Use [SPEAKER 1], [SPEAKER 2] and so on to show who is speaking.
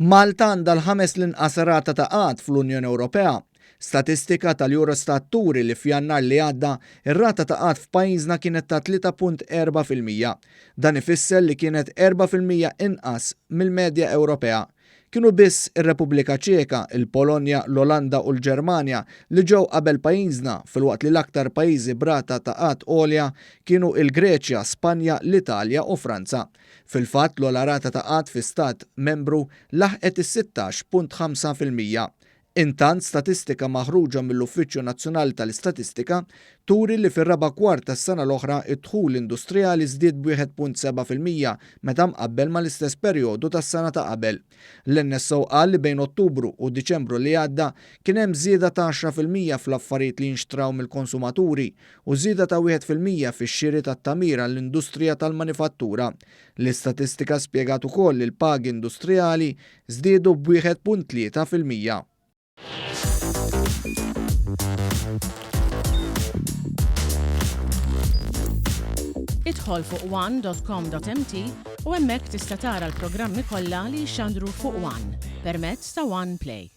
[SPEAKER 1] Malta għandha l-ħames l-inqas rata ta' qgħad fl-Unjoni Ewropea. Statistika tal-Eurostat turi li f'Jannar li għadda, ir-rata ta' qgħad f'pajjiżna kienet ta' 3.4%. Dan ifisser li kienet 4% inqas mill-medja Ewropea. Kienu biss ir-Repubblika Ċeka, il-Polonja, l-Olanda u l-Ġermanja li ġew qabel pajjiżna filwaqt li l-aktar pajjiżi b'rata ta' qgħad għolja kienu il-Greċja, Spanja, l-Italja u Franza. Fil-fatt, l-ogħla rata ta' qgħad fi stat membru laħqet is-16.5%. Intant, statistika maħruġa mill-Uffiċċju Nazzjonali tal-Istatistika turi li fir-raba' kwart tas-sena l-oħra d-dħul industrijali żdied b'1.7% meta mqabbel mal-istess perjodu tas-sena ta' qabel. L-NSO qal li bejn Ottubru u Diċembru li għadda kien hemm żieda ta' 10% fl-affarijiet li jinxtraw mill-konsumaturi u żieda ta' 1% fix-xiri tat-tagħmir għall-industrija tal-manifattura. L-istatistika spjegat ukoll li l-pagi industrijali żdiedu b'1.3%.
[SPEAKER 2] Idħol fuq one.com.mt u hemmhekk tista' tara l-programmi kollha li jixxandru fuq One permezz ta' One Play.